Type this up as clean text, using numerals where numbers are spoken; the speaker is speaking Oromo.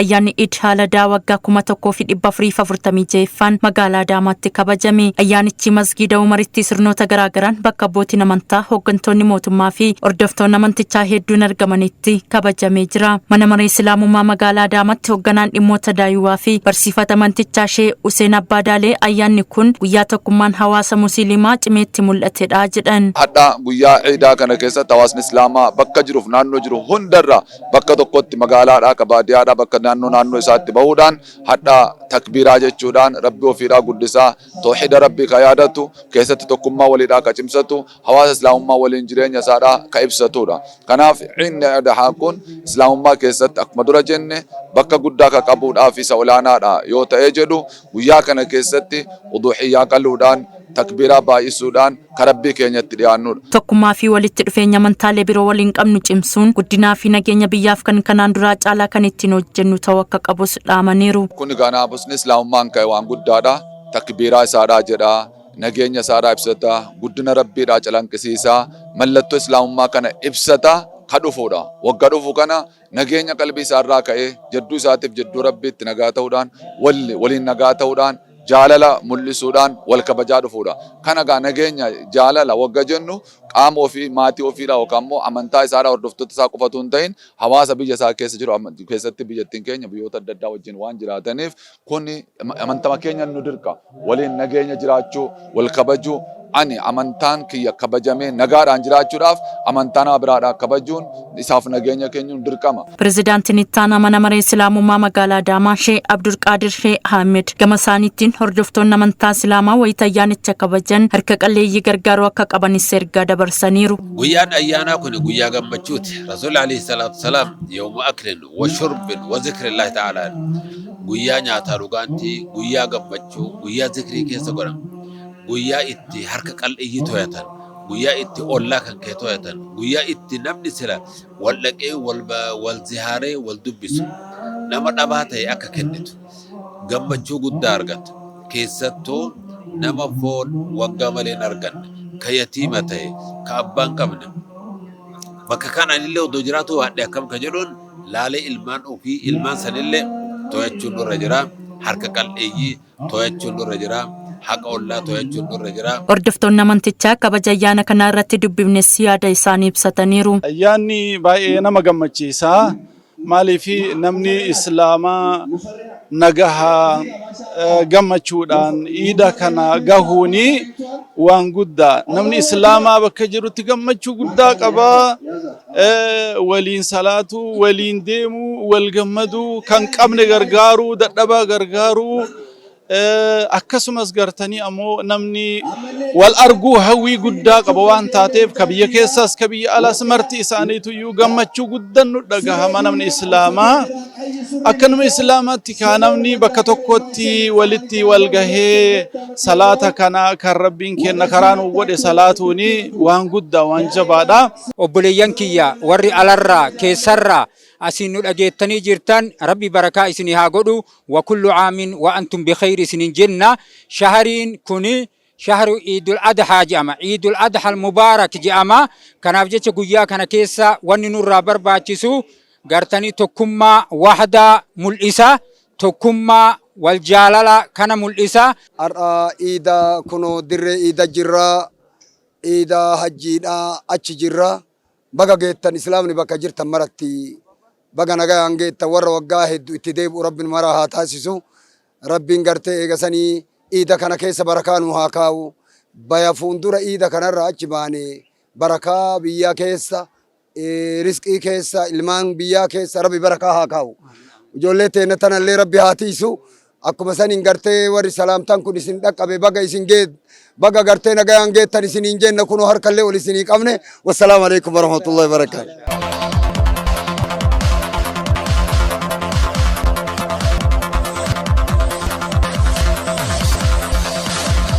Ayyaanni Iid Haaladaa waggaa 1446ffaan magaalaa Adaamaatti kabajame. Ayyaanichi Masgiida Umaritti sirnoota garaagaraan bakka abbootiin amantaa, hooggantoonni mootummaa fi hordoftoonni amantichaa hedduun argamanitti kabajamee jira. Mana Maree Islaamummaa magaalaa Adaamaatti hoogganaan dhimmoota daa'iwaa fi barsiifata amantichaa Shee Huseen Abbaa Daalee ayyaanni kun guyyaa tokkummaan hawaasa Musliimaa cimeetti mul'atedha jedhan. Hadha guyyaa Iidaa kana keessatti hawaasni Islaamaa bakka jiruuf naannoo jiru hundarra bakka tokkotti magaalaadhaa ka baadiyaadhaa bakka naannoo naannoo isaatti bahuudhaan hadha takbiiraa jechuudhaan Rabbii ofiidhaa guddisaa toohida Rabbii ka yaadatu keessatti tokkummaa waliidhaa ka cimsatu hawaasa Islaamummaa waliin jireenya isaadhaa ka ibsatuudha. Kanaaf Iidni Adhaa kun Islaamummaa keessatti akkuma dura jenne bakka guddaa ka qabuudhaa fi isa olaanaadha yoo ta'ee jedhu guyyaa kana keessatti uduhiyyaa qaluudhaan takbiiraa baay'isuudhaan ka Rabbii keenyatti dhiyaannuudha. Tokkummaa fi walitti dhufeenya amantaalee biroo waliin qabnu cimsuun guddinaa fi nageenya biyyaaf kan kanaan duraa caalaa kan ittiin hojjennu ta'uu akka qabus dhaamaniiru. Kun egaa naamusni Islaamummaan ka'e waan guddaadha. Takbiiraa isaadhaa jedha. Nageenya isaadhaa ibsata. Guddina Rabbiidhaa calanqisiisa. Mallattoo Islaamummaa kana ibsata ka dhufuudha. Wagga dhufu kana nageenya qalbii isaarraa ka'ee jedduu isaatiif jedduu Rabbiitti nagaa ta'uudhaan waliin nagaa ta'uudhaan jaalala mul'isuudhaan wal kabajaa dhufuudha. Kana egaa nageenya jaalala wagga jennu qaama ofii maatii ofiidhaa yookaan immoo amantaa isaadhaa hordoftoota isaa qofatu hin ta'in hawaasa biyya isaa keessa jiru keessatti biyyattiin keenya biyyoota adda addaa wajjin waan jiraataniif kun amantama keenya nu dirqa. Waliin nageenya jiraachuu, wal kabajuu, ani amantaan kiyya kabajamee nagaadhaan jiraachuudhaaf amantaa nama biraadhaa kabajuun isaaf nageenya keenyuun dirqama. Pirezidaantiin Ittaanaa Mana Maree Islaamummaa Magaalaa Adaamaa Shee Abdulqaadir Shee Ahmed gama isaaniitiin hordoftoonni amantaa Islaamaa wayita ayyaanicha kabajan harka qalleeyyii gargaaruu akka qabanis ergaa dabarsaniiru. Guyyaan ayyaanaa kun guyyaa gammachuuti. Rasuulli alayhi salaatu wasalaam yawma aklin wa shurbin wa zikrillahi ta'ala guyyaa nyaataa dhugaantii, guyyaa gammachuu, guyyaa zikrii keessa godhan, guyyaa itti harka qal'iyyii toyatan, guyyaa itti ollaa kan kee toyatan, guyyaa itti namni sila wal dhaqee wal zihaaree wal dubbisu, nama dhabaa ta'e akka kennitu gammachuu guddaa argata. Keessattuu nama foon waggaa malee hin arganne, ka yatiima ta'e, ka abbaa hin qabne, bakka kana anillee odoo jiraatu waadhe akkam ka jedhuun laalee ilmaan ofii ilmaan sanillee to'achuun nurra jira. Harka qal'eeyyii to'achuun nurra jira. Haqa ollaa to'achuun nurra jira. Hordoftoonni amantichaa kabaja ayyaana kanaa irratti dubbifnes yaada isaanii ibsataniiru. Ayyaanni baay'ee nama gammachiisa. Maaliif namni Islaamaa nagaha gammachuudhaan iida kana gahuuni waan guddaa. Namni Islaamaa bakka jirutti gammachuu guddaa qaba. Waliin salaatuu, waliin deemuu, wal gammaduu, kan qabne gargaaruu, dadhabaa gargaaruu. Akkasumas gartanii ammoo namni wal arguu hawwii guddaa qaba waan taateef ka biyya keessaas ka biyya alaas marti isaaniituyyuu gammachuu guddan nu dhagahama namni Islaamaa. Akka nama Islaamaatti kaa namni bakka tokkotti walitti wal gahee salaata kana kan Rabbiin kenna karaa nu godhe salaatuuni waan guddaa waan jabaadha. Obboleeyyan kiyya warri alarraa keessarraa asiin nu dhageettanii jirtan, Rabbi barakaa isinii haa godhu. Wa kullu aamin wa antum bikhayr isinin jenna. Shahriin kuni shahru Iidul Adhaa jedhama. Iidul Adha Mubaarak jedhama. Kanaaf jecha guyyaa kana keessa wanni nurraa barbaachisu gartanii tokkummaa wahdaa mul'isa. Tokkummaa wal jaalala kana mul'isa. Har'a iida kunoo dirree iida jirra. Iida hajjiidha achi jirra. Baga geettan Islaamni bakka jirtan maratti baga nagayaan geettan. Warra waggaa heddu itti deebi'u Rabbin maraa haa taasisu. Rabbiin gartee eega sanii iida kana keessa barakaa nu haa kaa'u. Baya fuundura iida kanarraa achi baane barakaa biyyaa keessa, risqii keessa, ilmaan biyyaa keessa Rabbi barakaa haa kaa'u. Ijoollee teenna tanallee Rabbi haa tiisu. Akkuma saniin gartee warri salaamtaan kun isin dhaqqabe baga isin geet baga gartee nagayaan geettan isiniin jenna, kunoo harkallee ol isinii qabne. Wassalaamu alaikum warahmatullahi wabarakatuh.